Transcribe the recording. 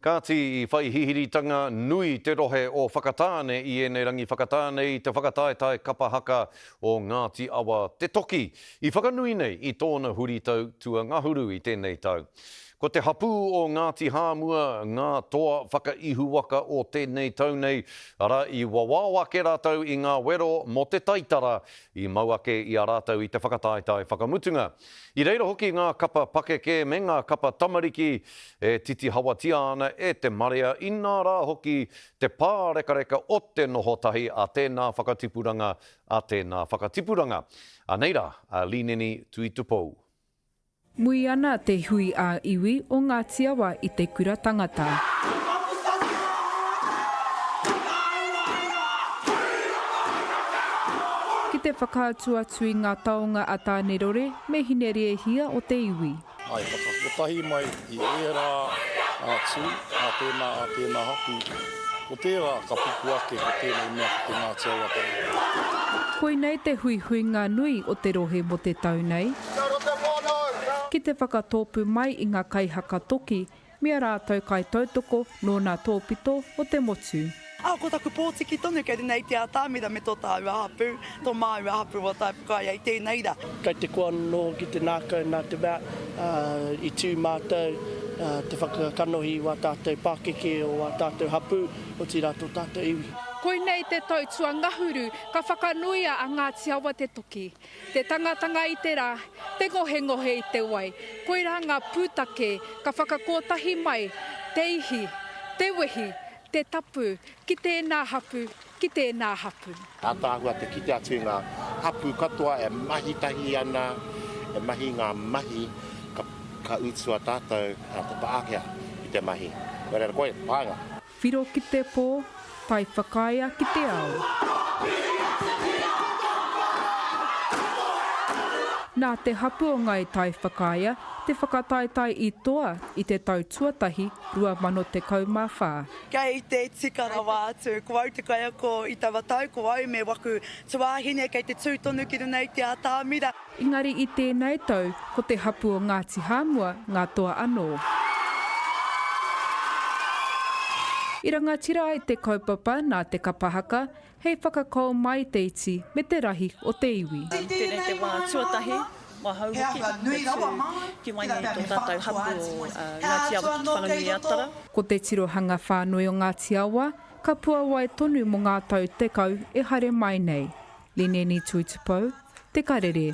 Kāti, i whai hihiritanga nui te rohe o Whakatāne i ēnei rangi whakatāne i te whakataetae kapa haka o Ngāti Awa Te Toki, i whakanui nei i tōna huritau tuangahuru i tēnei tau. Ko te hapū o Ngāti Hāmua ngā toa whakaihuwaka o tēnei tau nei, arā, i wawao ake rātou i ngā wero mō te taitara i mau ake i a rātou i te whakataetae whakamutunga. I reira hoki ngā kapa pakeke me ngā kapa tamariki e titihawatia ana e te marea, inā rā hoki te pārekareka o te noho tahi a tēnā whakatipuranga, a tēnā whakatipuranga. Anei rā a Līneni Tuitupou. Mui ana te hui ā-iwi o Ngāti Awa i te kura tangata. Ki te whakaatu atu i ngā taonga a Tānerore me Hinerēhia o te iwi. I whakakotahi mai i ērā atu a tēnā, a tēnā hapū, ko tērā ka pupu ake ko tēnei mea ko te Ngāti Awatanga. Koinei te huihuinga nui o te rohe mō te tau nei. Ki te whakatōpū mai i ngā kaihaka toki me a rātou kaitautoko nō nā tōpito o te motu. Ā, ko taku pōtiki tonu kei runga i te atamira me tō tāua hapū, tō māua hapū o Taiwhakaea i tēnei rā. Kei te koa anō hoki te ngākau nā te mea i tū mātou te whakakanohi i wā tātou pākeke o wā tātou hapū, otirā tō tātou iwi. Koinei te tau tuangahuru ka whakanuia a Ngāti Awa Te Toki. Te tangatanga i te rā, te ngohengohe i te wai, koirā ngā pūtake ka whakakōtahi mai te ihi, te wehi, te tapu ki tēnā hapu, ki tēnā hapu. Ātaahua te kite atu i ngā hapū katoa e mahi tahi ana, e mahi i ngā mahi ka, ka utua tātou te Pākehā i te mahi. Nō reira, koia te painga. Whiro ki te pō, tai whakaea ki te ao. Nā te hapu o Ngāi Tai Whakaea te whakataetae i toa i te tau tuatahi 2014. Kei te tika rawa atu. Ko au te kaiako i taua tau, ko au me waku tuāhine kei te tū tonu ki runga i te atamira. Engari i tēnei tau, ko te hapū o Ngāti Hāmua ngā toa anō. I rangatira ai te kaupapa nā te kapa haka, hei whakakao mai te iti me te rahi o te iwi. Tēnei te wā tuatahi, wahau hoki, te tū ki waenga i tō tātou hapū o Ngāti Awa ki Te Whanganui-a-Tara. Ko te tirohanga whānui o Ngāti Awa, ka puawai tonu mō ngā tau 10 e haere mai nei. Lineni Tuitupou, Te Karere.